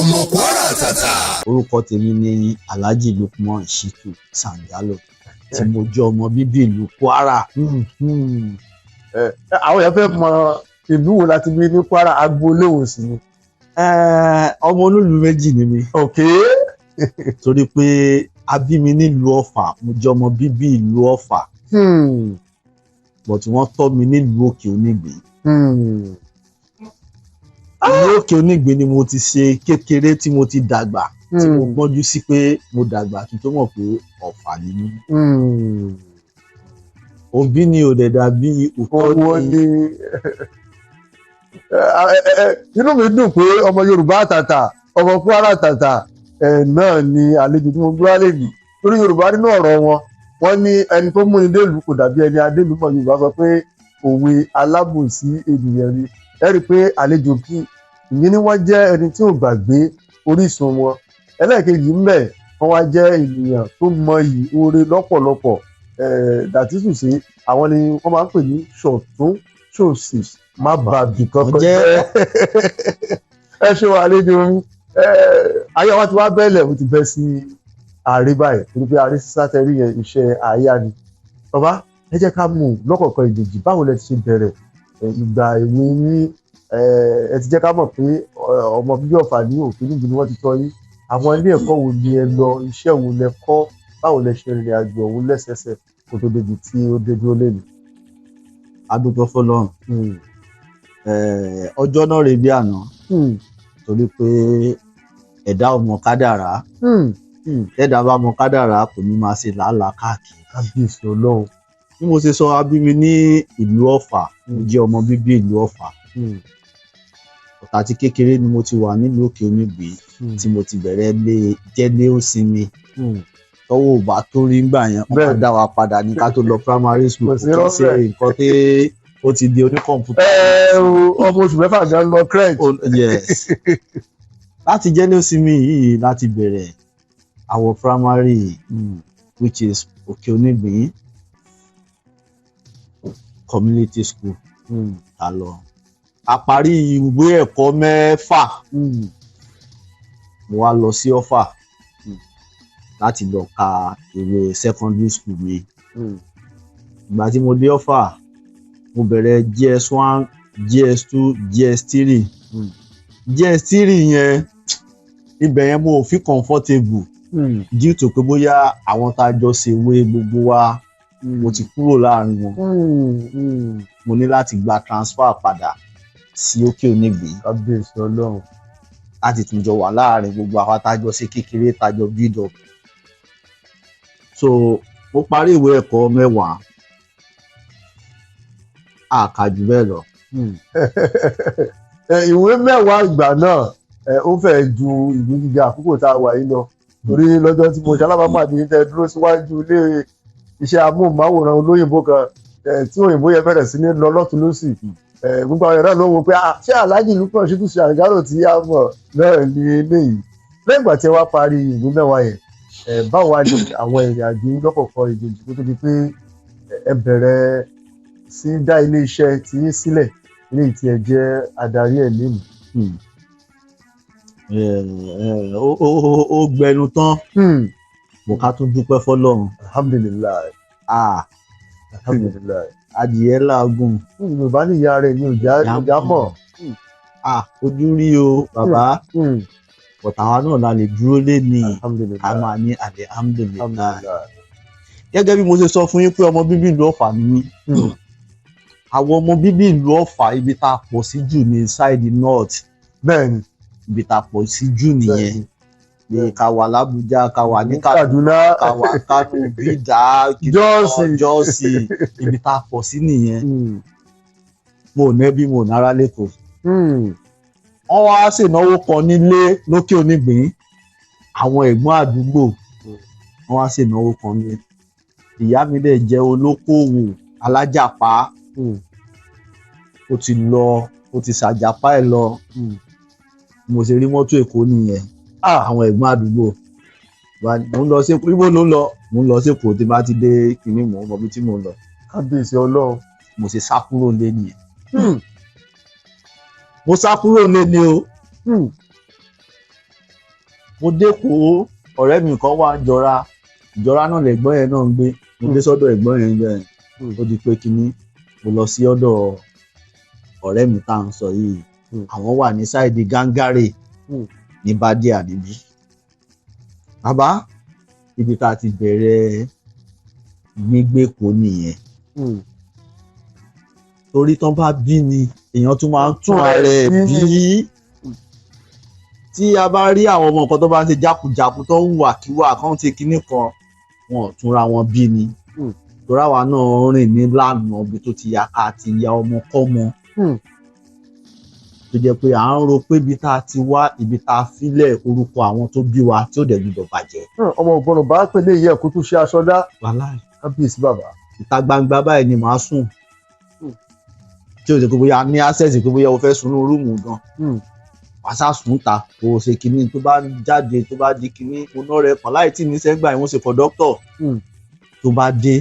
Ọmọ Kwara tàtà. Orúkọ tèmi ni Alhaji Lukman Shitu Sangalo, tí mo jẹ́ ọmọ bíbí ìlú Kwara. Àwọn èèyàn fẹ́ mọ ìlú wo láti bí ní Kwara, agboolé wo sì ni? Ọmọ onílùú méjì ni mi, torí pé a bí mi nílùú Ọ̀fà. Mo jẹ́ ọmọ bíbí ìlú Ọ̀fà, but wọ́n tọ́ mi nílùú Òkè Onígbín. Ìlú Òkè Onígbín ni mo ti ṣe kékeré, tí mo ti dàgbà, tí mo gbọ́njú sí pé mo dàgbà kí n tó mọ̀ pé Ọ̀fà ni mí. Òbí ni ò dẹ̀ dàbí òótọ́. Owó ni. Ni inú mi dùn pé ọmọ Yorùbá àtàtà, ọmọ Kwara àtàtà náà ni àlejò tí mo gbé wálé mi, torí Yorùbá nínú ọ̀rọ̀ wọn, wọ́n ní ẹni tó múni délùú kò dàbí ẹni adélùú mọ̀. Yorùbá sọ pé òwe alábòsí ènìyàn ni. Ẹ rí i pé àlejò kí ìyẹn ni wọ́n jẹ́ ẹni tí ò gbàgbé orísun wọn. Ẹlẹ́ẹ̀kejì ńbẹ̀, wọ́n wá jẹ́ ènìyàn tó mọyì oore lọ́pọ̀lọpọ̀. Dàtísù sí àwọn ni wọ́n máa ń pè ní ṣọ̀tún ṣòsì má bàbí kankan jẹ́. Ẹ ṣe wà, àlejò mi. Ayé wa ti wá bẹ́ẹ̀lẹ̀, mo ti bẹ́ sí ààrẹ báyìí, torí pé ààrẹ sísá tẹ́rí yẹn, iṣẹ́ àáyá ni. Bàbá, ẹ jẹ́ ká mú un lọ́kọ̀ọ̀kan ìjèjì. Báwo lẹ ti ṣe bẹ̀rẹ̀ ìgbà èwe yín? Ẹ ti jẹ́ ká mọ̀ pé ọmọ bíbí Ọ̀fà ní Òkè níbi ni wọ́n ti tọ́ yín. Àwọn ilé ẹ̀kọ́ wo ni ẹ lọ? Iṣẹ́ wo lẹ kọ́? Báwo lẹ ṣe rìnrìn àjò ọ̀hún lẹ́sẹẹsẹ kó tó débi tí ó dé dúró lẹ́nu? A dúpẹ́ fọ́lọ́run. Ọjọ́ náà rèé bí àná, torí pé ẹ̀dá ò mọ kádàrá. Ẹ̀dá bá mọ kádàrá, kò ní máa ṣe làálàá káàkiri. Kábíyèsí Ọlọ́run. Bí mo ṣe sọ, a bí mi ní ìlú Ọ̀fà. Mo jẹ́ ọmọ bíbí ìlú Ọ̀fà. Àti kékeré ni mo ti wà nílùú Òkè Onígbín, tí mo ti bẹ̀rẹ̀ lé jẹ́lé ó sinmi. Tọ́wọ́ ò bá tó rí ńgbà yẹn, wọ́n máa dá wa padà ní ká tó lọ primary school. Kò sí Kò kí ṣe rọ́bẹ̀. nǹkan tí ó ti di oníkọ̀ǹpútà. Ẹ o, ọmọ oṣù 6 gan lọ crèche. Oh, yes, láti jẹ́lé ó sinmi yìí láti bẹ̀rẹ̀ àwọn primary, which is Òkè Onígbín Community School. Ká lọ, a parí ìwé ẹ̀kọ́ 6. Mo wá lọ sí Ọ̀fà láti lọ ka ìwé secondary school mi. Ìgbà tí mo dé Ọ̀fà, mo bẹ̀rẹ̀ JS1, JS2, JS3. JS3 yẹn, ibẹ̀ yẹn mo ò fi comfortable, due to pé bóyá àwọn tá a jọ ṣèwé gbogbo wa, mo ti kúrò láàrin wọn. Mo ní láti gba transfer padà sí Òkè Onígbín Kábíyèsí Ọlọ́run. láti tún jọ wà láàrin gbogbo àwa tá a jọ ṣe kékeré, tá a jọ build up. So mo parí ìwé ẹ̀kọ́ 10, a kà jù bẹ́ẹ̀ lọ. Ìwé 10 ìgbà náà, ó fẹ́ ju ìwé gíga àkókò tá a wà yìí lọ, torí lọ́jọ́ tí mo ṣe alábàápàdé tẹ dúró síwájú ilé iṣẹ́ amóhùnmáwòrán olóyìnbó kan, tí òyìnbó yẹn bẹ̀rẹ̀ sí ní lọ lọ́tún lọ́sì, gbogbo àwọn ẹ̀rọ ló ń wo pé, "Ah, ṣé Alhaji Lukman Shitu Sangalo tí a mọ̀ náà ní eléyìí?" Lẹ́yìn ìgbà tí ẹ wá parí ìwé 10 yẹn, báwo wá ní àwọn ìrìn àjò yín lọ́kọ̀ọ̀kan ìjèjì kó tó di pé ẹ bẹ̀rẹ̀ sí dá ilé iṣẹ́ tí yín sílẹ̀, eléyìí tí ẹ jẹ́ adarí ẹ̀ lónìí? Ó gbẹnu tán. Mo ká tún dúpẹ́ fọ́lọ́run. Alhamdulillahi. Ah, Alhamdulillahi. Adìyẹ làágùn. Yorùbá ní ìyá rẹ̀ ní òjá mọ̀. Ah, ojú rí o, bàbá. But àwa náà la lè dúró lé ní ká Alhamdulillahi. máa ní alhamdulillahi. Alhamdulillahi. Gẹ́gẹ́ bí mo ṣe sọ fún yín pé ọmọ bíbí ìlú Ọ̀fà ni mí, àwọn ọmọ bíbí ìlú Ọ̀fà, ibi tá a pọ̀ sí jù ní side north. Ibi tá a pọ̀ sí jù nìyẹn, pé ká wà l'Ábújá, ká wà ní Kaduna, Kaduna, ká wà Kánò, Bídà, Jọ́ọ̀sì. Jọ́ọ̀sì, ibi tá a pọ̀ sí nìyẹn. Mo ò nẹ́bí, mo ò nára lẹ́kọ̀ọ́. Wọ́n wá ṣènáwó kan nílé lókè Onígbín. Àwọn ẹ̀gbọ́n àdúgbò, wọ́n wá ṣènáwó kan ní. Ìyá mi dẹ̀ jẹ́ olókòwò alájàpá. Ó ti lọ, ó ti ṣàjàpá ẹ̀ lọ. Mo ṣe rí mọ́tò Èkó nìyẹn. Àwọn ẹ̀gbọ́n àdúgbò, mo ń lọ sí Èkó. Ibo ló ń lọ? Mo ń lọ sí Èkó. Tí bá ti dé kínní, mò ń mọ ibi tí mò ń lọ. Kábíyèsí Ọlọ́run. Mo ṣe sá kúrò nílé nìyẹn. Mo sá kúrò nílé ni o. Mo dẹ́kọ̀ọ́, ọ̀rẹ́ mi kan wà ń jọra, ìjọra náà lẹ̀gbọ́n yẹn náà ń gbé. Mo dé sọ́dọ̀ ẹ̀gbọ́n yẹn jọ yẹn, ó di pé kinní, mo lọ sí ọ̀dọ̀ ọ̀rẹ́ mi tá à ń sọ yìí. Àwọn wà ní side Gangare ní Bádíà níbí. Bàbá, ibi tá a ti bẹ̀rẹ̀ gbígbé kó nìyẹn. Torí tán bá bí ni èèyàn tún máa ń tún ara ẹ̀ bí. Tí a bá rí àwọn ọmọ kan tó bá ń ṣe jákujàku, tó ń hùwàkíwà kan, ṣe kinní kan, wọn ò túnra wọn bí ni. Torí àwa náà rìn ní lànà ibi tó ti yá ká ti ya ọmọ kọ́mọ, tó jẹ́ pé à ń ro pé ibi tá a ti wá, ibi tá a filẹ̀, orúkọ àwọn tó bí wa tí ó dẹ̀ gbọ́dọ̀ bàjẹ́. Ọmọ ògbọ́nà bá pèlè yẹ kó tún ṣe aṣọ dá. Wàláì. Kábíyèsí bàbá. Ìta gbangba báyìí ni màá sùn, tí o ṣe pé bóyá ní access pé bóyá o fẹ́ sùn ní room gan, wàá sá sùn ta kò ṣe kinní tó bá jáde, tó bá di kinní mo náà rẹ kàn láì tí ní sẹ́gbà yìí, wọ́n ṣe kọ̀dọ́tọ̀ tó bá dé,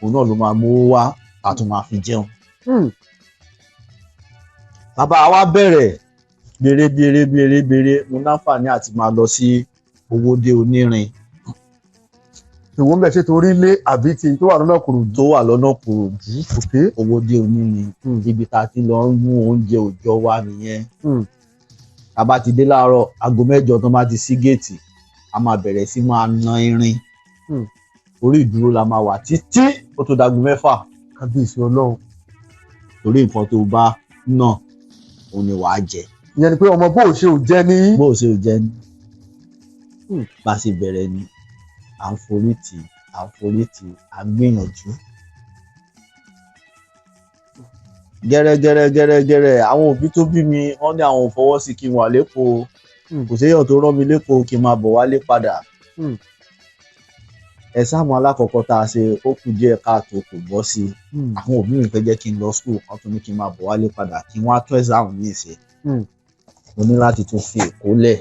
òun náà ló máa mówó wá, a tún máa fi jẹun. Bàbá wa bẹ̀rẹ̀ béèrè béèrè béèrè béèrè, mo náfààní àti máa lọ sí Owódé Onírin. Ìwọ ń bẹ ṣe torí ilé àbí ti tó wà lọ́nà Kòròdú? Tó wà lọ́nà Kòròdú. Owódé Onírin, ibi tá a ti lọ ń mú oúnjẹ òòjọ́ wa nìyẹn. Tá a bá ti dé láàárọ̀, aago 8 tó bá ti ṣí géètì, a máa bẹ̀rẹ̀ sí máa na irin. Orí ìdúró la máa wà títí ó tó dago 6. Kábíyèsí Ọlọ́run. Torí nǹkan tó bá nà òun ni wàá jẹ. Ìyẹn ni pé ọmọ bó ṣe ò jẹ ní. Bó ṣe ò jẹ ní. Bá a ṣe bẹ̀rẹ̀ ni, à ń forí tì, à ń forí tì, à ń gbìyànjú. Gẹ́rẹ́gẹ́rẹ́ gẹ́rẹ́gẹ́rẹ́, àwọn òbí tó bí mi, wọ́n ní àwọn ò fọwọ́ sí kí n wà lẹ́kọ̀ọ́. Kò séèyàn tó rán mi lẹ́kọ̀ọ́ kí n máa bọ̀ wálé padà. Exam alákọ̀ọ́kọ́ tá a ṣe, ó kù díẹ̀ káàtó, kò bọ́ sí i. Àwọn òbí mi fẹ́ jẹ́ kí n lọ school, wọ́n tún ní kí n máa bọ̀ wálé padà kí wọ́n á tún exam míì ṣe. Mo ní láti tún fi Èkó lẹ̀,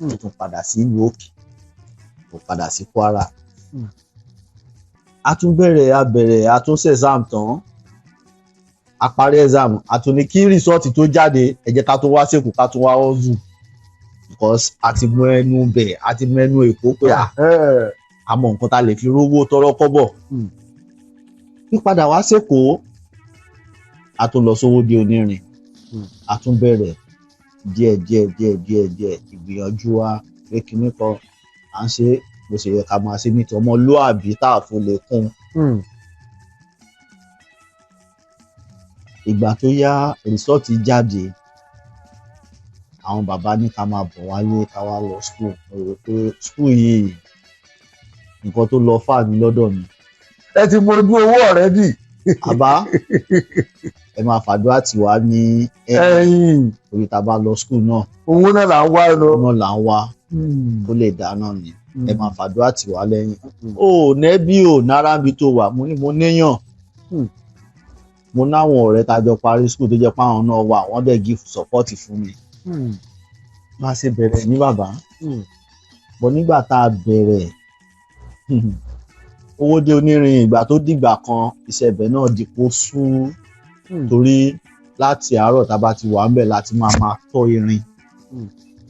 mo tún padà sí ìlú òkè, mo padà sí Kwara. A tún bẹ̀rẹ̀, a bẹ̀rẹ̀, a tún ṣe exam tán, a parí exam, a tún ní kí result tó jáde, ẹ jẹ́ ká tún wá sèkó, ká tún wá hustle, because a ti mọ ẹnu bẹ̀, a ti mọ ẹnu Èkó pé a mọ nǹkan tá a lè fi rówó tọrọ kọ́bọ̀. Pípadà wá sèkó, a tún lọ sówó dé Onírin. A tún bẹ̀rẹ̀ díẹ̀ díẹ̀ díẹ̀ díẹ̀ díẹ̀, ìgbìyànjú wa pé kinní kan à ń ṣe bó ṣe yẹ ká máa ṣe ní tọmọlúàbí tá a fún lè kún. Ìgbà tó yá, result jáde, àwọn bàbá ní ká máa bọ̀ wálé, ká wá lọ school. Mo rò pé school yìí, nǹkan tó lọ fà mí lọ́dọ̀ mi. Ẹ ti mọ ojú owó already. Àbá ẹ máa fàdúrà tì wá ní ẹ̀yìn, orí tá a bá lọ school náà. Owó náà là ń wá lọ. Náà là ń wá kó lè dáná ni, ẹ máa fàdúrà tì wá lẹ́yìn. O ò nẹ́bí ò náírà bí tó wà, mo ní mo níyàn, mo náwọn ọ̀rẹ́ tá a jọ parí school tó jẹ́ pé àwọn náà wà, wọ́n dẹ̀ give support fún mi. Bá a ṣe bẹ̀rẹ̀ ní bàbá bọ̀, nígbà tá a bẹ̀rẹ̀ Owódé Onírin, ìgbà tó dìgbà kan, iṣẹ́ ibẹ̀ náà di kó sú, torí láti àárọ̀ tá a bá ti wà ń bẹ̀ láti máa máa tọ́ irin,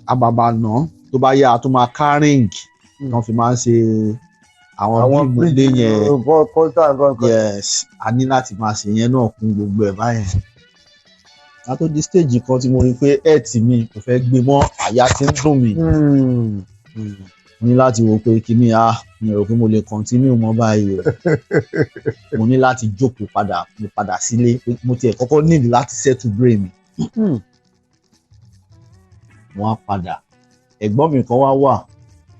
a máa máa nà án, tó bá yá a tún máa ká ring wọ́n fi máa ń ṣe àwọn bíìmù ilé yẹn. Kọ́ńtà nǹkan kan. Yes, a ní láti máa ṣe yẹn náà kún gbogbo ẹ̀ báyẹn. Ká tó di stage kan tí mo rí pé ẹ̀ẹ́tì mi kò fẹ́ gbé mọ́, àyà ti ń dùn mí, mo ní láti wò pé kíní a mi rò pé mo lè continue mọ́ báyìí o. Mo ní láti jókòó padà, mo padà sílé pé mo tiẹ̀ kọ́kọ́ need láti settle brain mi. Mo wá padà, ẹ̀gbọ́n mi kan wá wà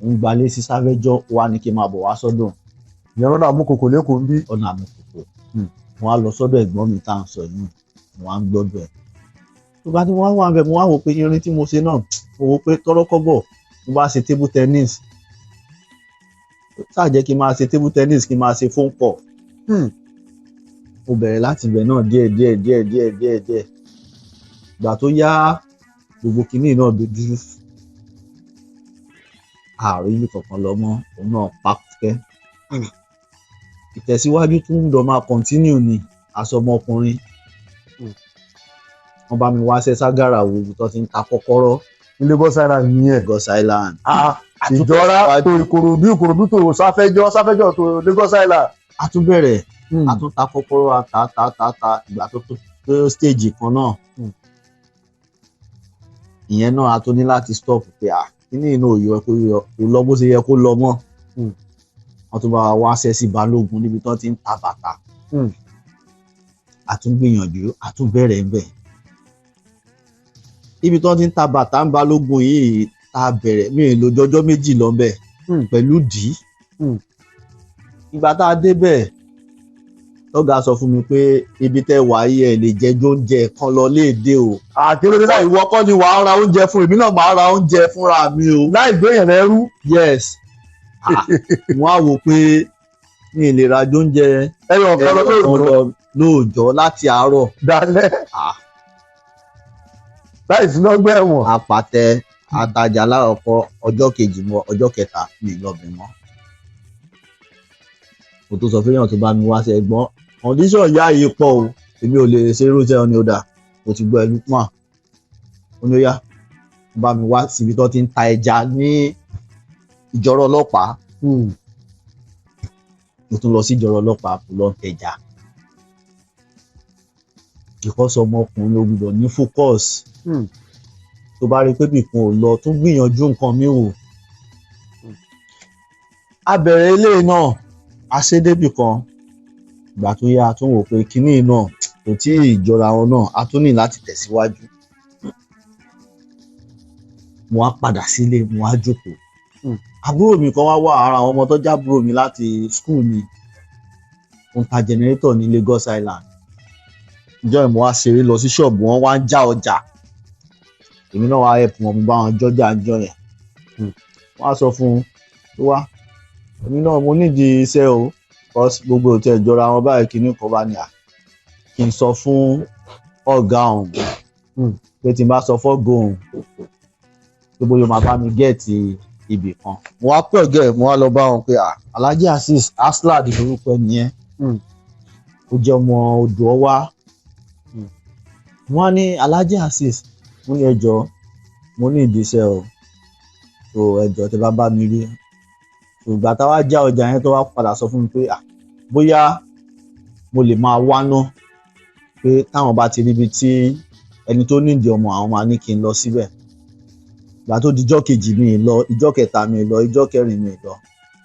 ń gbalé sí Sáfẹ́jọ́, wá ní kí n máa bọ̀ wá sọ́dọ̀. Ìyẹn lọ́nà àmúkòkò lẹ́kọ̀ọ́ ń bí. Ọ̀nà àmukòkò. Mo wá lọ sọ́dọ̀ ẹ̀gbọ́n mi tá à ń sọ yìí, mo wá ń gbọ́dọ̀ ẹ̀. Tó bá tí mo wá wà ń bẹ̀, mo wá wò pé irin tí mo ṣe náà, mo wò pé tọ́rọ́kọ́bọ̀, mo bá ṣe table tennis, sáà jẹ́ kí n máa ṣe table tennis, kí n máa ṣe phone call. Mo bẹ̀rẹ̀ láti ibẹ̀ náà díẹ̀ díẹ̀ díẹ̀ díẹ̀ díẹ̀ díẹ̀. Ìgbà tó yá, gbogbo kinní náà dojú, ààrẹ ibi kankan lọ mọ́, òun náà pàkẹ́. Ìtẹ̀síwájú tún gbọ́dọ̀ máa continue ni àsọmọkùnrin. Wọ́n bá mi wáṣẹ́ ságàrà wo ibi tó ti ń ta kọ́kọ́rọ́. Ní Lagos Island nìyẹn. Lagos Island. Ìjọra tó Ìkòròdú, Ìkòròdú tó Sáfẹ́jọ́, Sáfẹ́jọ́ tó Lagos Island. A tún bẹ̀rẹ̀, a tún ta kọ́kọ́rọ́, a ta ta ta ta. Ìgbà tó tó tó stage kan náà, ìyẹn náà a tún ní láti stop pé à kíní inú òyò kó yọ kó lọ bó ṣe yẹ kó lọ mọ́. Wọ́n tún bá wa wáṣẹ́ sí Balógun níbi tó ti ń ta bàtà. A tún gbìyànjú, a tún bẹ̀rẹ̀ ńbẹ̀ níbi tó ti ń ta bàtà ń Balógun yìí tá a bẹ̀rẹ̀. Mi ì lò jọjọ́ 2 lọ ńbẹ̀ pẹ̀lú dì í. Ìgbà tá a débẹ̀, tọ́gà sọ fún mi pé ibi tẹ́ wà yìí, ẹ̀ lè jẹ oúnjẹ kan lọ léèdè o. Àkérèdé Láì ìwọ kọ́ ni wàá ra oúnjẹ fún èmi náà, màá ra oúnjẹ fúnra mi o. Láì gbéyàn lẹ́rú. Yes. Ah, wọ́n á wò pé mi ì lè ra oúnjẹ ẹyọ ọ̀kan lọ ẹyọ kan lóòjọ́ lọ lóòjọ́ láti àárọ̀. Dalẹ́. Ah. Láì sí lọ́gbẹ́ ẹ̀wọ̀n. Apàtẹ àtajà láàkọ́, ọjọ́ kejì mọ́, ọjọ́ kẹta mi ì lọ bẹ̀ mọ́. Mo tó sọ fẹ́yàn tó bá mi wá sí ẹ̀gbọ́n, condition ìyá yìí pọ̀ o, èmi ò lè ṣe irú iṣẹ́. Ọ ní ó dà, mo ti gbọ́. Ẹnu pọ́n ó ní ó yá, bá mi wá síbi tó ti ń ta ẹja ní ìjọrọ̀ ọlọ́pàá. Mo tún lọ sí ìjọrọ̀ ọlọ́pàá, mo lọ ń tẹja because ọmọkùnrin ó gbọ́dọ̀ ní focus. Tó bá rí i pé bìkan ò lọ, tún gbìyànjú nǹkan mi wò. A bẹ̀rẹ̀ eléyìí náà, a ṣe débì kan. Ìgbà tó yá, a tún wò pé kinní náà kò tí ì jọra wọn náà, a tún ní láti tẹ̀síwájú. Mo wá padà sílé, mo wá jókòó. Àbúrò mi kan wá wà, ara àwọn ọmọ tó jábúrò mi láti school mi, ó ń ta generator ní Lagos Island. Ìjọ ìmọ̀ wá ṣeré lọ sí ṣọ́ọ̀bù wọn, wá ń já ọjà, èmi náà wá help wọn, mo bá wọn jọjà jọ yẹn. Wọ́n á sọ fún un tó wá, èmi náà mo nídìí iṣẹ́ o, because gbogbo òtí ẹ̀ jọra wọn báyìí. Kinní kan bá ní à kí n sọ fún ọ̀gá òun pé tí n bá sọ fọ́gà òun pé bóyá ó máa bá mi get ibì kan. Mo wá pè ọ̀gá ẹ̀, mo wá lọ bá wọn pé à Alhaji Azeez Aslad lórúkọ ẹ̀ nìyẹn. Ó jẹ́ ọmọ odò ọwá. Wọ́n á ní Alhaji Azeez, mo ní ẹ jọ̀ọ́, mo ní ìdí iṣẹ́ o, so ẹ jọ̀ọ́, tẹ́ bá bá mi rí. Ìgbà táwa já ọjà yẹn, tó wá padà sọ fún mi pé à bóyá mo lè máa wá ná, pé táwọn bá ti ríbi tí ẹni tó nídìí ọmọ, àwọn máa ní kí n lọ síbẹ̀. Ìgbà tó di ijọ́ kejì, mi ì lọ, ijọ́ kẹta mi ì lọ, ijọ́ kẹrin mi ì lọ.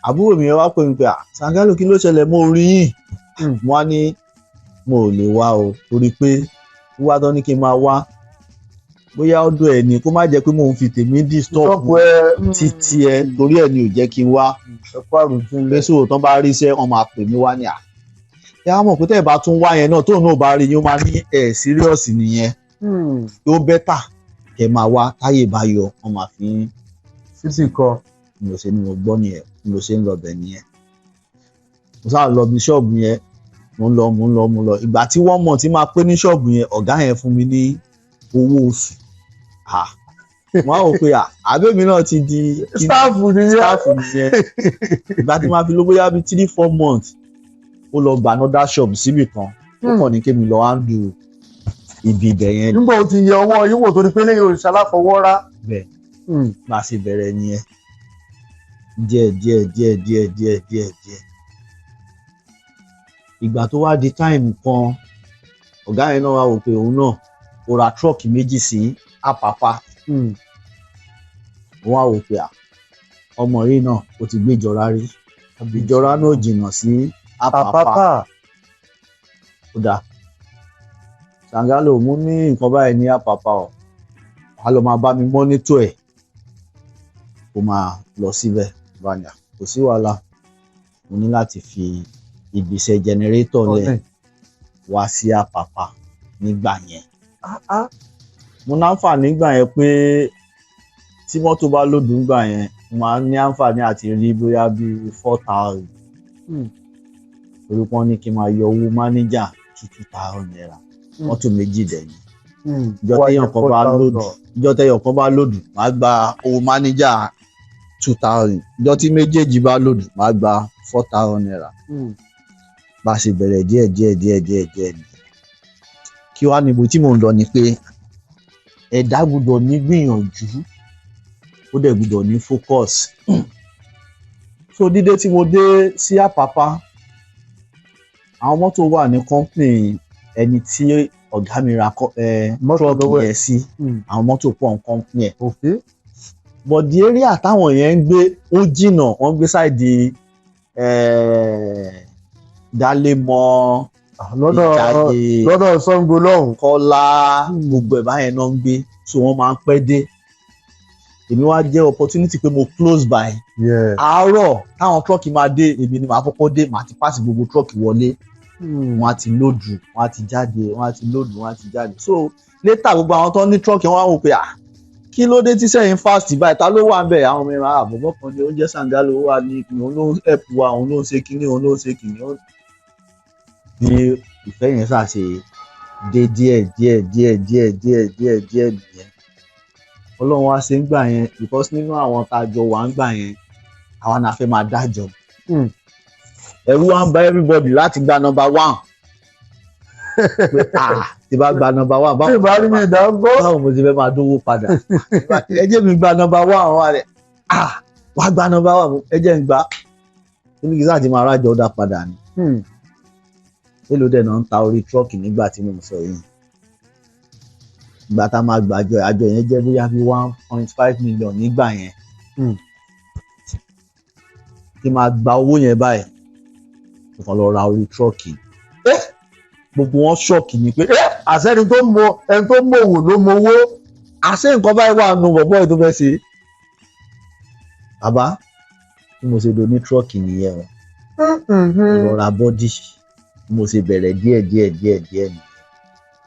Àbúrò mi yẹn wá pè mí pé à Sàngálò, kí ló ṣẹlẹ̀? Mo rí yín. Mo wá ní mo ò lè wá o, torí pé wíwá tó ní kí n máa wá, bóyá ọdún ẹ̀ ní kó má jẹ́ pé mò ń fi tèmi disturb Stop ẹ. títí ẹ, torí ẹ̀ ni ò jẹ́ kí n wá. Ẹ̀kọ́ àròjinlẹ̀. Pé sóò tán bá rí iṣẹ́, wọn máa pè mí wá ní à ẹ á mọ̀ pé tẹ́ ẹ bá tún wá yẹn náà, tóun náà bá rí yín, ó máa ní ẹ̀ serious nìyẹn. Yóò better kẹ́ máa wá, táyè bá yọ, wọn máa fi ń Sísì kan. Mo ṣe ni mo gbọ́ nìyẹn, mo ṣe ń lọ bẹ̀ nìyẹn. Mo sáà lọ bí ṣọ́ọ̀bù yẹn, mo ń lọ, mo ń lọ, mo ń lọ. Ìgbà tí wọ́n mọ̀ tí máa pé ní ṣọ́ọ̀bù yẹn, ọ̀gá yẹn fún mi ní owó oṣù. Ah, wọ́n á wò pé àbẹ́mi náà ti di Staff nìyẹn. Staff nìyẹn. Ìgbà tí máa fi ló bóyá bíi 3-4 months, ó lọ gba another shop síbì kan, ó kàn ní kémi lọ handle ibi ibẹ̀ yẹn. Nígbà ó ti yẹ ọwọ́ yín wò, torí pé lẹ́yìn òrìṣà aláfọwọ́rá. Bẹ́ẹ̀ bá a ṣe bẹ̀rẹ̀ nìyẹn, díẹ̀ díẹ̀ díẹ̀ díẹ̀ díẹ̀ díẹ̀ díẹ̀. Ìgbà tó wá di time kan, ọ̀gá yẹn náà wá wò pé òun náà ó ra truck méjì sí Àpápá. Wọ́n á wò pé à ọmọ yìí náà ó ti gbé ìjọra rí, ìjọra náà jìnnà sí Àpápá. Àpápá. Ó dáa, Sàngálò, mú ní nǹkan báyìí ní Àpápá o, wàá lọ máa bá mi monitor ẹ̀, kó máa lọ síbẹ̀ báyà, kò sí wàhálà. Mo ní láti fi ibiṣẹ́ generator lẹ̀ wá sí Àpápá nígbà yẹn. Mo náǹfààní nígbà yẹn pé tí mọ́tò bá load nígbà yẹn, mo máa ń ní àǹfààní àti rí bóyá bíi 4,000, torí wọ́n ní kí n máa yọ owó mánéjà ₦2,000. Mọ́tò méjì dẹ̀ ni. Ìjọ téèyàn kan bá load, ìjọ téèyàn kan bá load, màá gba owó mánéjà 2,000. Ìjọ tí méjèèjì bá load, màá gba ₦4,000. Bá a ṣe bẹ̀rẹ̀ díẹ̀ díẹ̀ díẹ̀ díẹ̀ díẹ̀ ni. Kí wàá níbo tí mò ń lọ ni pé ẹ̀dá gbọ́dọ̀ ní gbìyànjú. Ó dẹ̀ gbọ́dọ̀ ní focus. So dídé tí mo dé sí Àpápá, àwọn mọ́tò wà ní company ẹni tí ọ̀gá mi ra Mọ́tò truck lọ́wọ́ ẹ̀. yẹn sí. Àwọn mọ́tò pọ̀ ní company ẹ̀, but the area táwọn yẹn ń gbé ó jìnnà. Wọ́n gbé side Dálémọ̀, Lọ́dọ̀ Ìjàyè, lọ́dọ̀ Ṣàngó lọ́hùn. Kọ́lá, gbogbo ẹ̀ báyẹn náà ń gbé, so wọ́n máa ń pẹ́ dé. Èmi wá jẹ́ opportunity pé mo close by. Àárọ̀ táwọn truck máa dé, èmi ni màá kọ́kọ́ dé, màá ti pass gbogbo truck wọlé. Wọ́n á ti load, wọ́n á ti jáde, wọ́n á ti load, wọ́n á ti jáde. So later, gbogbo àwọn tó ní truck, wọ́n á wò pé, ah, kí ló dé tí sẹ́yìn fast báyìí? Ta ló wà ń bẹ̀? Àwọn ọmọ ẹ̀rọ àbọ̀bọ̀ kan ní oúnjẹ Sàngálò wà ní òun ló ń help wa, òun ló ń ṣe kinní, òun ló ń ṣe kinní. Bí ìfẹ́ yẹn ṣàṣe dé díẹ̀ díẹ̀ díẹ̀ díẹ̀ díẹ̀ díẹ̀ díẹ̀ nìyẹn. Ọlọ́run wá ṣe ń gbà yẹn, because nínú àwọn tá a jọ wà ń gbà yẹn, àwa náà fẹ́ máa dájọ́. Ẹ̀rù wa ń bá everybody láti gba number one, pé ah, tí bá gba number one, Tí ìbá rí mi ìdá ń gbọ́. báwo mo ti fẹ́ máa dówó padà? Ẹ jẹ́ mi gba number one wà rẹ̀. Ah, wàá gba number one, ẹ jẹ́ n gbà. Oníkì sáà ti máa rájọ dá padà ni. Èló dẹ̀ náà ń ta orí truck nígbà tí mo ń sọ yìí? Ìgbà tá a máa gbàjọ, àjọ yẹn jẹ́ bóyá bí 1.5 million nígbà yẹn. Kí máa gba owó yẹn báyìí, mo kàn lọ ra orí truck. Gbogbo wọn shock ni pé Àṣẹ ẹni tó mọ, ẹni tó mọ òwò ló mọ owó. Àṣé nǹkan báyìí wà nù bọ̀bọ́ yìí tó fẹ́ ṣe. Bàbá, bí mo ṣe do ní truck nìyẹn o. Mo lọ ra body, bí mo ṣe bẹ̀rẹ̀ díẹ̀ díẹ̀ díẹ̀ díẹ̀ nìyẹn.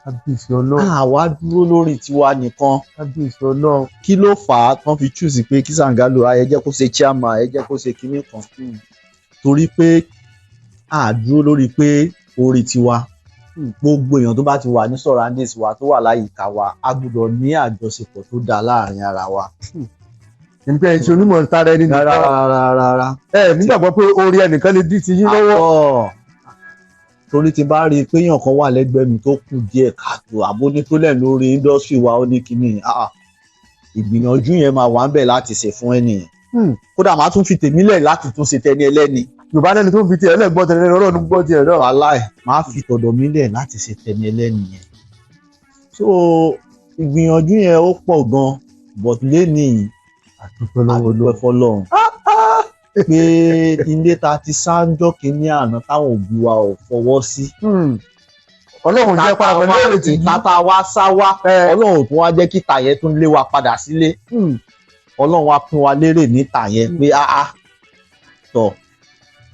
Kábíyèsí Ọlọ́run. Àwa dúró lórí tiwa nìkan. Kábíyèsí Ọlọ́run. Kí ló fà á tán fi choose pé kí Sàngálò, ẹ jẹ́ kó ṣe chairman, ẹ jẹ́ kó ṣe kinní kan? Torí pé a dúró lórí pé orí tiwa. Gbogbo èèyàn tó bá ti wà ní surroundings wa, tó wà láyìíká wa, a gbọ́dọ̀ ní àjọṣepọ̀ tó dáa láàrin ara wa. Nípa ẹ̀ ṣe onímọ̀ tara ẹni Rárá. nìkan. Rárá, rárá. Ẹ nígbàgbọ́ pé orí ẹnìkan lè dí ti yín lọ́wọ́. Àtọ̀, torí tí bá rí i pé èèyàn kan wà lẹ́gbẹ̀ẹ́ mi tó kù díẹ̀ káàtó, àbó ní problem lórí industry wa, ó ní kinní, ah, ìgbìyànjú yẹn máa wà ń bẹ̀ láti ṣe fún ẹnìyẹn. Kódà màá tún fi tèmi lẹ̀ láti tún ṣe tẹni ẹlẹ́ni. Yorùbá lẹ́ni tó ń fi tiẹ̀ lẹ́gbọ́n tẹ̀lé, Ọlọ́run gbọ́ tiẹ̀ náà. Wàláì, màá fi tọ̀dọ̀ mi lẹ̀ láti ṣe tẹni ẹlẹ́ni yẹn. So ìgbìyànjú yẹn ó pọ̀ gan, but lénìí, Àdúpẹ́ lọ́wọ́ àdúpẹ́ Ọlọ́run. fọ́lọ́run pé ilé ta ti sáńjọ́ kínní àná táwọn òbí wa ò fọwọ́ sí. Ọlọ́run jẹ́ pa àwọn ẹlẹ́rìí tí Tata wa sá wá, Ọlọ́run tún wá jẹ́ kí tà yẹn tún lé wa padà sílé. Ọlọ́run wá pín wa lérè níta yẹn pé áá tọ̀,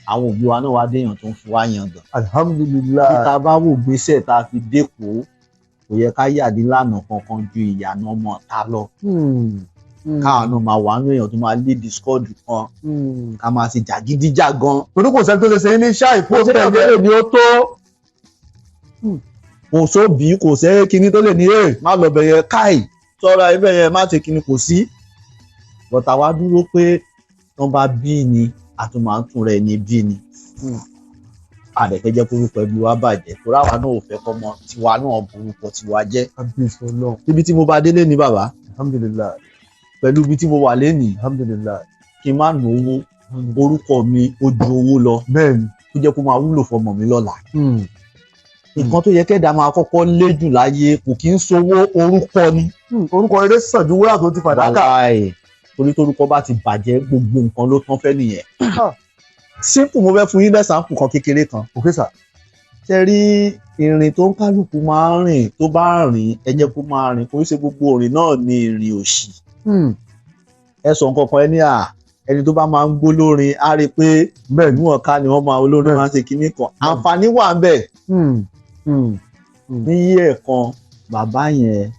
àwọn òbí wa náà wá déèyàn tó ń fi wá yangàn. Alhamdulillahi. Bí ta bá wò gbèsè tá a fi dẹ́kọ̀ọ́, kò yẹ ká yàdí lánàá kankan ju ìyànà ọmọ ta lọ. Káwọn náà máa wà nínú èèyàn tó máa lead squad kan, ká máa ṣe jàgídíjàgan. Torí kò sẹ́ni tó lè ṣe ní ṣáà ìfó. Kò sẹ́yìn tó lè ní ó tó, kò sóbì, kò sẹ́ kinní tó lè ní ẹ̀ má lọ bẹ̀yẹ káì sọ́ra ibẹ̀ yẹn, má ṣe kinní, kò sí. But àwa dúró pé tán bá bí ni, a tún máa ń tún rẹ̀ ní bí ni. A dẹ̀ fẹ́ jẹ́ kórúkọ ẹbí wa bàjẹ́, torí àwa náà ò fẹ́ kọ́mọ tiwa náà borúkọ tiwa jẹ́. Kábíyèsí Ọlọ́run. Níbi tí mo bá délé ní, bàbá, Alhamdulillahi. pẹ̀lú ibi tí mo wà lénìí, Alhamdulillahi. kí n má nà owó, orúkọ mi ó ju owó lọ, tó jẹ́ kó máa wúlò fọmọ mi lọ́la. Nǹkan tó yẹ kẹ́dà máa kọ́kọ́ lé jù láyé kò kí ń sowó, orúkọ ni. Orúkọ rere sàn ju wúrà tó ti fàdákà. Wàláì, torí torúkọ bá ti bàjẹ́, gbogbo nǹkan ló tán fẹ́ nìyẹn. Simple, mo fẹ́ fún yín l'example kan kékeré kan. Okay sir. Ṣe rí ìrìn tó ń kálukú máa ń rìn, tó bá rìn, ẹ jẹ́ kó máa rìn. Kò ń ṣe gbogbo ìrìn náà ni ìrìn òṣì. Ẹ sọ nǹkan kan, ẹ ní à ẹni tó bá máa ń gbó lórin á rí i pé níwọ̀n ká ni wọ́n máa olórin máa ń ṣe kinní kan, àǹfààní wà ń bẹ̀. Ní yí ẹ̀kan, bàbá yẹn,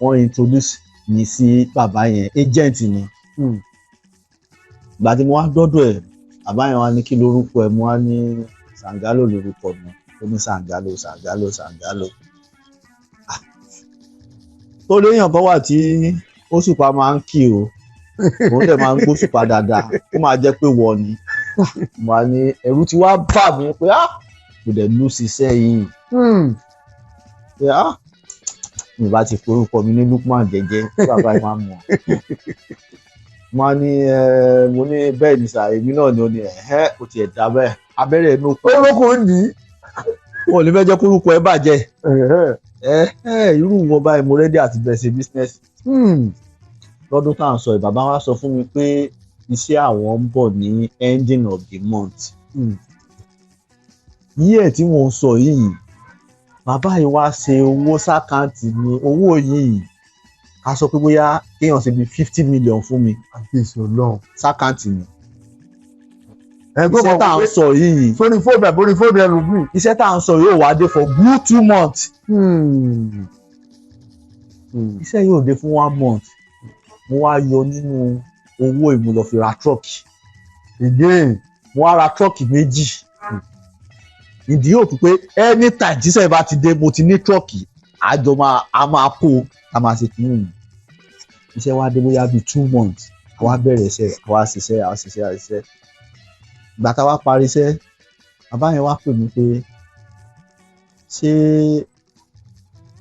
wọ́n introduce mi sí bàbá yẹn, agent ni. Ìgbà tí mo wá dọ́dọ̀ ẹ̀, bàbá yẹn wá ní kí lorúkọ ẹ̀? Mo wá ní Sàngálò lorúkọ mi. Ó ní Sàngálò, Sàngálò, Sàngálò. Ah, tó léèyàn kan wà tí Òṣùpá máa ń kí o, òun dẹ̀ máa ń gbóṣùpá dáadáa, ó máa jẹ́ pé wọ ni. Mo wá ní ẹ̀rù ti wá bà mí pé ah, kò dẹ̀ lù síṣẹ́ yìí, pé ah. Mi bá ti forúkọ mi ní Lukman jẹ́jẹ́, bàbá yìí máa ń mọ̀. Mo á ní mo ní bẹ́ẹ̀ ni sà, èmi náà ni. Ó ní ẹ̀hẹ́, kò tiẹ̀ dá bẹ́ẹ̀, abẹ́rẹ́ inú kọ́. Ó lóko ń dì í. Wọn ò ní fẹ́ jẹ́ kórúkọ ẹ bàjẹ́. Ẹ ẹ irú wọn báyìí, mo ready àti bẹ̀rẹ̀ sí business. Lọ́dún tá à ń sọ yìí, bàbá wa sọ fún mi pé iṣẹ́ àwọn ń bọ̀ ní ending of the month. Yíyẹ tí mo ń sọ yìí, bàbá yìí wá ṣe owó sí account mi. Owó yìí, ká sọ pé bóyá kéèyàn ṣe bí 50 million fún mi Àbíyèsí Ọlọ́run. sí account mi. Ẹ tó Iṣẹ́ mọ̀ tá à ń pé sọ yìí, sórí fóònù ẹ̀, bórí fóònù ẹlòmíì. iṣẹ́ tá à ń sọ yóò wá dé for good 2 months. Iṣẹ́ yóò dé fún one month. Mo wá yọ nínú owó yìí, mo lọ fi ra truck. Again. Mo wá ra truck méjì. Ìdí yóò tún pé anytime tíṣẹ́ bá ti dé, mo ti ní truck, àjọ máa a máa kó a máa ṣe kìíní mi. Iṣẹ́ wa dé bóyá bíi 2 months, àwa bẹ̀rẹ̀ iṣẹ́, àwa ṣiṣẹ́, àwa ṣiṣẹ́, àwa ṣiṣẹ́. Ìgbà tá a wá parí iṣẹ́, bàbá yẹn wá pè mí pé ṣé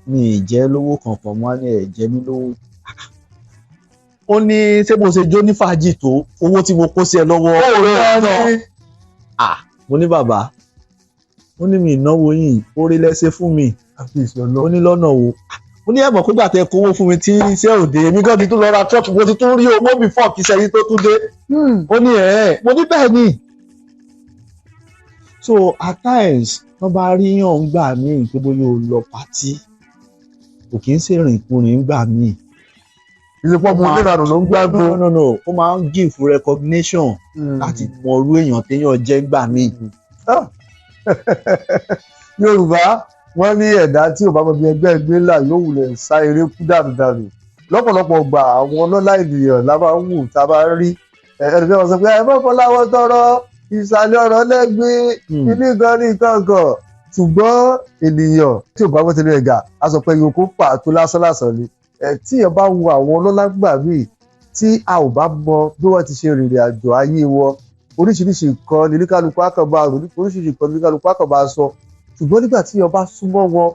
mi ì jẹ́ lówó kankan? Mo wá ní ẹ̀ jẹ́ mí lówó. Ó ní ṣé mo ṣe jó ní fàájì tó owó tí mo kó sí ẹ lọ́wọ́ náà? Ah, mo ní bàbá, ó ní mi ìnáwó yìí, orí lẹ́sẹ̀ fún mi. Àbíyèsí Ó Ọlọ́run. ní lọ́nà wo? Ó ní ẹ̀mọ̀ pígbà tẹ kówó fún mi tí iṣẹ́ òde, èmi gan ti tún lọ ra truck, mo ti tún rí owó before kí iṣẹ́ yìí tó tún dé. Ó ní ẹ̀. Mo ní bẹ́ẹ̀ ni. So at times, wọ́n bá rí yàn ń gbà míì pé bóyá o lọ party, kò kí ń ṣèrìnkúrìn ń gbà míì. Ìsìnkú ọmọ oníranù ló ń gbàgbó. No, no, no, ó máa ń give recognition láti mọ irú èèyàn téèyàn jẹ́ gbà míì. Yorùbá, wọ́n ní ẹ̀dá tí ò bá mọ bí ẹgbẹ́ ẹgbẹ́ ńlá yóò wulẹ̀ sá eré kú dànùdànù. Lọ́pọ̀lọpọ̀ gbà, àwọn ọlọ́lá ènìyàn la máa ń wù tá a bá ń rí ẹni bí wọ́n sọ pé ẹ má fọláwọ́ tọrọ ìsàlẹ̀ ọ̀rọ̀ lẹ́gbẹ̀ẹ́ kíní kan ní kankan. Ṣùgbọ́n ènìyàn tí ò bá wọ́n tẹ̀lé ẹ̀gà á sọ pé yòókù pàtó lásán lásán ni. Tí èèyàn bá wo àwọn ọlọ́lá gbà míì, tí a ò bá mọ bí wọ́n ti ṣe rìnrìn àjò ayé wọn, oríṣiríṣi nǹkan ní oníkálukú àkànbá rò, oríṣiríṣi nǹkan ní oníkálukú àkànbá sọ. Ṣùgbọ́n nígbà tí èèyàn bá súnmọ́ wọn,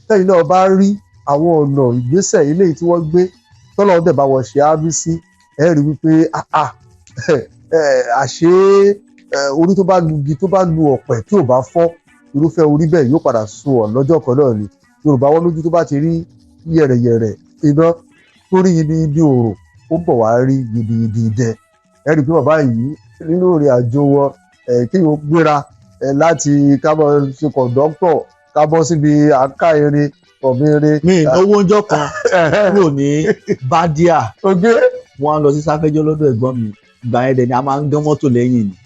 tẹ́yìn náà bá rí àwọn ọ̀nà ìgbésẹ̀ eléyìí tí wọ́n gbé, tọ́lọ́run dẹ̀ bá wọn ṣe ámì sí, ẹ rí wípé ah, àṣé orí tó bá lu igi, tó bá lu ọ̀pẹ̀, tí ò bá fọ́, irúfẹ́ orí bẹ́ẹ̀ yóò padà sun ọ̀ lọ́jọ́ kan náà ni. Yorùbá wọn lójú tó bá ti rí yẹ̀rẹ̀yẹ̀rẹ̀ iná, tó rí ibi ibi òrò, ó bọ̀ wá rí gidigidi idẹ. Ẹ rí i pé bàbá yìí, nínú ìrìn àjò wọn, kéèyàn gbéra láti ká bọ́ ṣe kọ̀ǹdọ́tọ̀, ká bọ́ síbi àká irin ọ̀bẹ irin. Mi ìnáwó ọjọ́ kan kúrò ní Bádíà. Oge. Wọ́n á lọ sí Sáfẹ́jọ́ lọ́dọ̀ ẹ̀gbọ́n mi. Ìgbà yẹn dẹ̀ ni a máa ń gán mọ́tò lẹ́yìn ni.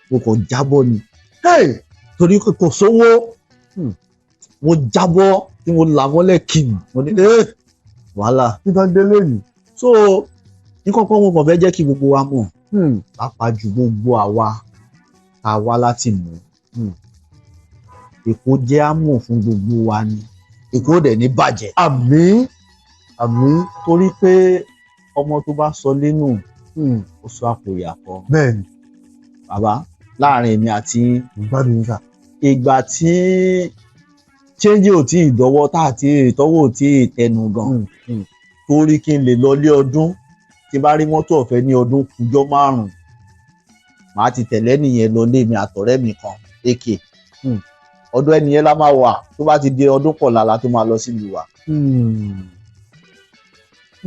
Mo kàn jábọ́ ni torí kò sówó. Mo jábọ́ tí mo là mọ́lẹ̀ kìm. Mo ní wàhálà. Nígbà délé yìí. So nǹkan kan mo kàn fẹ́ jẹ́ kí gbogbo wa mọ̀, pàápàá ju gbogbo àwa tá a wá láti mọ̀, Èkó jẹ́ àmọ̀ fún gbogbo wa ni. Èkó dẹ̀ ní bàjẹ́. Àmín, àmín. Torí pé ọmọ tó bá sọ lẹ́nu, ó sọ àpò ìyàkọ́. Bàbá, láàrin èmi àti yín, Gbádùn yín sà. Ìgbà tí change ò tí ì dọ́wọ́, tá àti ìtọ́wọ́ ò tí ì tẹnu gan, torí kí n lè lọ lé ọdún, tí n bá rí mọ́tò ọ̀fẹ́ ní ọdún kújọ́ 5, màá ti tẹ̀lé nìyẹn lọ lé mi àtọ̀rẹ́ mi kan ak. Ọdún ẹnìyẹn la máa wà. Tó bá ti di ọdún kọ̀ọ̀la la tó máa lọ sílùú wa.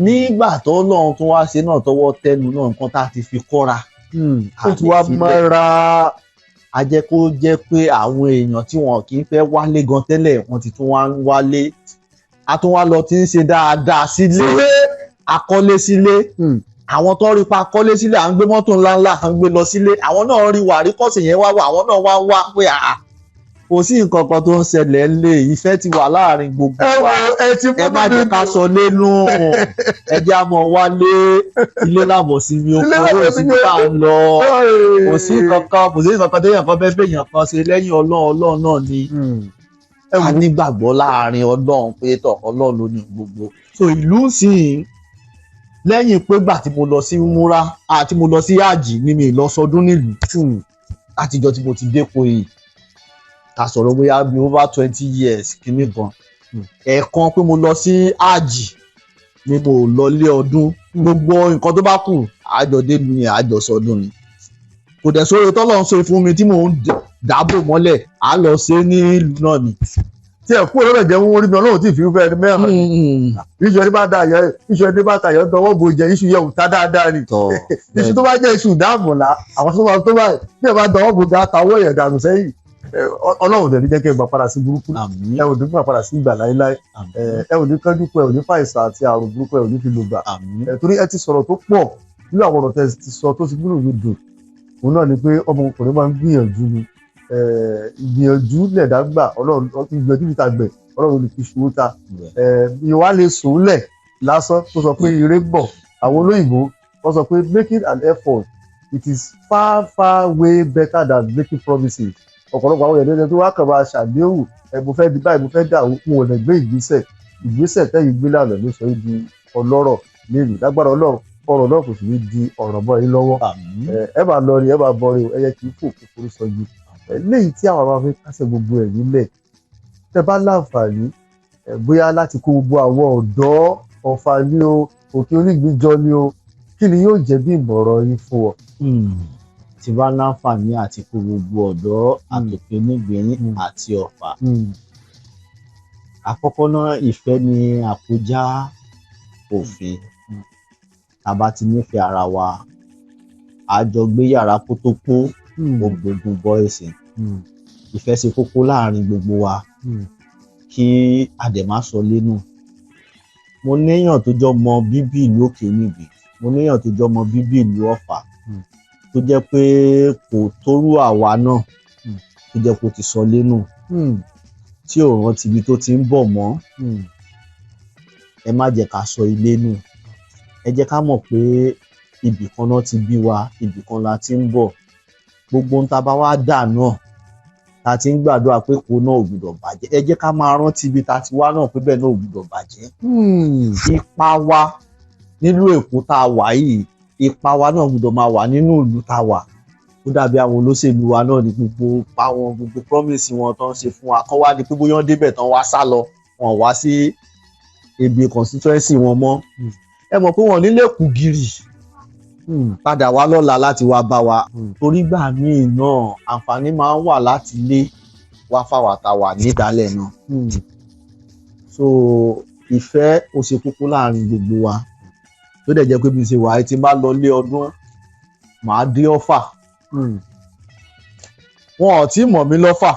Nígbà tó lọ́run tún wá ṣe náà, tọwọ́ tẹnu náà, nǹkan tá a ti fi kọ́ra, Ó ti wá mọ́ra. A jẹ́ kó jẹ́ pé àwọn èèyàn tí wọn kì í fẹ́ wálé gan tẹ́lẹ̀, wọ́n ti tún wá ń wálé. A tún wá lọ tí ń ṣe dáadáa sílé, akọ́lé sílé. Àwọn tó rí pa akọ́lé sílé, à ń gbé mọ́tò ńláńlá, à ń gbé lọ sílé, àwọn náà rí wà àríkọ́sì yẹn wá wà, àwọn náà wá wá pé àà, kò sí nǹkan kan tó ń ṣẹlẹ̀ lé. Ìfẹ́ ti wà láàrin gbogbo Ẹ wa. wo, ẹ ti Ẹ má jẹ́ ká sọ lẹ́nu, ẹ jẹ́ àmọ́ wálé. Ilé làbọ̀ sí mi, Ilé oko làbọ̀ owó sí sí mi. tá à ń lọ. Kò sí kankan, kò sí kankan téèyàn kan fẹ́ fèèyàn kan ṣe lẹ́yìn Ọlọ́run. Ọlọ́run náà ni. Ẹ A wò. nígbàgbọ́ láàrin Ọlọ́run pé tọ̀, Ọlọ́run ló ní gbogbo. So ìlú sì lẹ́yìn pé gbà tí mo lọ sí múra àti mo lọ sí àjì ni mi lọ sọdún nílùú látijọ́ tí mo ti dépò yìí, ká sọ̀rọ̀ bóyá bí over 20 years kìíní kan. Ẹ̀ẹ̀kan pé mo lọ sí àjì ni mo lọ lé ọdún. Gbogbo nǹkan tó bá kù, àjọdé mi, àjọsọdún ni. Kò dẹ̀ sóore tọ́lọ́ ń ṣe fún mi tí mò ń dáàbò mọ́lẹ̀, à lọ ṣe é ní ìlú náà ni. Tí ẹ kúrò lọ́dọ̀ jẹ́ wọ́n rí mi, Ọlọ́run tí ì fi fẹ́ ẹni mẹ́rin. Iṣu ẹni bá da yẹ, iṣu ẹni bá ta yẹ tọwọ́ bo jẹ, iṣu yẹ ò ta dáadáa ni. Iṣu tó bá jẹ́ iṣu ìdáàbòlá, àwọn tó bá tó báyìí bí ẹ bá dọwọ́ bo ga tàwọ́ yẹn dànù sẹ́yìn. Ọlọ́run dẹ̀ ní jẹ́ kí ẹ gbà padà sí burúkú. Àmín. Ẹ ò ní gbà padà sí ìgbà láéláé. Àmín. Ẹ ò ní kánjú pé ẹ ò ní fàìsàn àti àrùn burúkú, ẹ ò ní fi lògbà. Àmín. Torí ẹ ti sọ̀rọ̀ tó pọ̀ nínú àwọn ọ̀rọ̀ tẹ́ ẹ ti sọ tó ti gbúrò mi dùn, òun náà ni pé ọmọkùnrin máa ń gbìyànjú ni. Ìgbìyànjú lẹ̀dá gbà, Ọlọ́run ìgbìyànjú fi ta gbẹ̀, Ọlọ́run lè fi ṣòwò ta. Ìwà lè sùn lẹ̀ lásán tó sọ pé ire ń bọ̀. Àwọn olóyìnbó wọ́n sọ pé making an effort, it is far, far way better than making promises. Ọ̀pọ̀lọpọ̀ àwọn èèyàn tó wá kàn máa ṣàdéhùn ẹ, mo fẹ́ di báyìí, mo fẹ́ dà, wọn ò lè gbé ìgbésẹ̀. Ìgbésẹ̀ tẹ́yìn gbé lànà ló sọ yìí di ọlọ́rọ̀ nílùú. Lágbára Ọlọ́run, ọ̀rọ̀ náà kò sì ní di ọ̀rọ̀ mọ́ yín lọ́wọ́. Àmín. Ẹ máa lọ rí, ẹ máa bọ rí o, ẹyẹ kì í fò kúkúrú sọjú. Léyìí tí àwọn máa fi kásẹ̀ gbogbo ẹ̀ nílẹ̀, tẹ bá láǹfààní bóyá láti kó gbogbo àwọn ọ̀dọ́ Ọ̀fà ní o, Òkè Onígbìnjọ ní o, kí ni yóò jẹ́ bí ìmọ̀ràn yín fún ọ? Tí bá láǹfààní àti kó gbogbo ọ̀dọ́ àtòkè Onígbìn àti Ọ̀fà, àkọ́kọ́ náà, ìfẹ́ ni àkójá òfin. Tá a bá ti nífẹ̀ẹ́ ara wa, a jọ gbé yàrá kó tó kó gbogbo bọ́ìsì. Ìfẹ́ ṣe kókó láàrin gbogbo wa, kí a dẹ̀ má sọ lẹ́nu. Mo néyàn tó jọ mọ bíbí ìlú Òkè Onígbìn, mo néyàn tó jọ mọ bíbí ìlú Ọ̀fà tó jẹ́ pé kò tórú àwa náà, tó jẹ́ kó ti sọ lẹ́nu, tí ò rántí ibi tó ti ń bọ̀ mọ́. Ẹ má jẹ́ ká sọ ilé nù. Ẹ jẹ́ ká mọ̀ pé ibì kan náà ti bí wa, ibì kan la ti ń bọ̀. Gbogbo ohun tá a bá wá dà náà, tá a ti ń gbàdúrà pé kó náà ò gbúdọ̀ bàjẹ́, ẹ jẹ́ ká máa rántí ibi tá a ti wá náà pé bẹ́ẹ̀ náà ò gbúdọ̀ bàjẹ́. Ipa wa nílùú Èkó tá a wà yìí, ipa wa náà gbúdọ̀ máa wà nínú ìlú tá a wà. Ó dàbí àwọn olóṣèlú wa náà ní gbogbo pa wọn, gbogbo promise wọn tó ń ṣe fún wa kọ́ wá ní pé bóyá wọ́n débẹ̀ tán, wá sá lọ, wọn wá sí ibi constituency wọn mọ́. Ẹ mọ̀ pé wọn nílé kù gírì padà wá lọ́la láti wá bá wa. Torí gbà míì náà, àǹfààní máa ń wà láti lé wá fáwa tá a wà nídàálẹ̀ náà. So ìfẹ́ ó ṣe kókó láàrin gbogbo wa, tó dẹ̀ jẹ́ pé bí n ṣe wà á, tí n bá lọ lé ọdún, màá dé Ọ̀fà. Wọn ò tí mọ̀ mí lọ́fà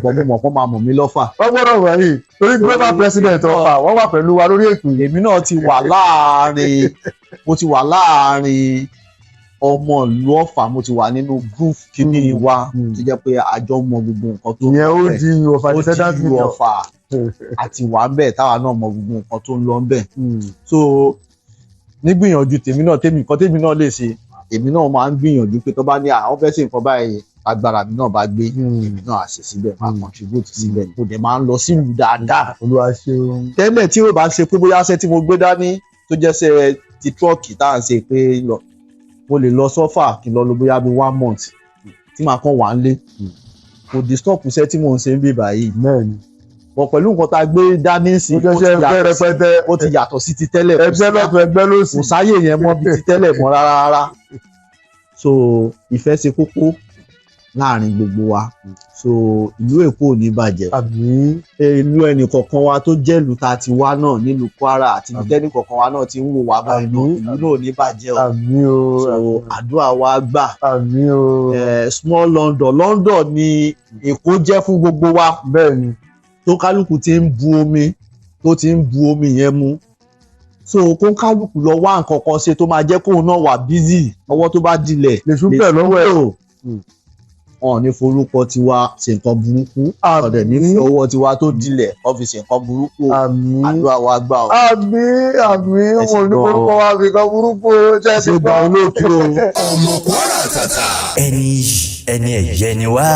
bọ̀, mo mọ̀ pé wọ́n máa mọ̀ mí lọ́fà. Wọ́n gbọ́dọ̀ wọ̀ yìí torí global president Ọ̀fà, wọ́n wà pẹ̀lú wa lórí ètò yìí. Èmi náà ti wà láàrin, mo ti wà láàrin ọmọ ìlú Ọ̀fà, mo ti wà nínú group kíní wa tó jẹ́ pé àjọ mọ gbogbo nǹkan tó ń Ìyẹn ó lọ bẹ́ẹ̀. di Ọ̀fà Ó descendant di union. Ọ̀fà àti wà ń bẹ̀, táwa náà mọ gbogbo nǹkan tó ń lọ ń bẹ̀. So nígbìyànjú tèmi náà, tèmi nǹkan tèmi náà lè ṣe, èmi náà máa ń gbìyànjú pé tó bá ní àwọn fẹ́ ṣe nǹkan báyìí, agbára mi náà bá gbé, èmi náà á ṣe síbẹ̀, máa contribute síbẹ̀. Mo dẹ̀ máa ń lọ sílùú dáadáa. Olúwa ṣeun. Tẹ́lẹ̀, tí ó bá ṣe pé bóyá ṣe tí mo gbé dání tó jẹ́ ṣe ti truck tá à ń ṣe pé lọ, mo lè lọ sọ́fà kí n lọ lọ bóyá bí one month tí màá kàn wá ń lé. Kò disturb iṣẹ́ tí mò ń ṣe ń bí báyìí bọ̀. Pẹ̀lú nǹkan tá a gbé dání sí, Ó jẹ́ ó ti ṣe ẹgbẹ́ yàtọ̀ rẹpẹtẹ. ó ti yàtọ̀ sí ti tẹ́lẹ̀. Kò Ẹgbẹ́ lọ́tún, ẹgbẹ́ lósì. Kò sáyè yẹn mọ́ bí ti tẹ́lẹ̀ mọ́ rárá rárá. So ìfẹ́ ṣe kókó láàrin gbogbo wa. So ìlú Èkó ò ní bàjẹ́. Àmín. Ìlú ẹnì kọ̀ọ̀kan wa tó jẹ́ ìlú tá a ti wá náà nílùú Kwara àti ibi tẹ́nì kọ̀ọ̀kan wa náà ti ń wò wá báyìí náà, Àmín. ìlú náà ò ní bàjẹ́ o. Àmín o. So àdúrà wa gbà. Àmín o. Small London, London ni Èkó jẹ́ fún gbogbo wa, tó kálukú ti ń bu omi, tó ti ń bu omi yẹn mu. So kó kálukú lọ wá nǹkan kan ṣe tó máa jẹ́ kóun náà wà busy. Ọwọ́ tó bá dilẹ̀ Lèṣù bẹ̀ lọ́wọ́ ẹ̀. Wọn ò ní forúkọ tiwa ṣe nǹkan burúkú, ọ̀dẹ̀ ní fi ọwọ́ tiwa tó dilẹ̀ wọ́n fi ṣe nǹkan burúkú o. Àmín. Àdúrà wa gbà o. Àmín, àmín. Ẹ ṣé Wọn ò ní gan-an. forúkọ wa fi kan burúkú o. Ṣé ẹ ti Ṣe gbọ́? gba olóòtú o. Ọmọ Kwara tàtà. Ẹni yìí, ẹni ẹ̀yẹ ni wá.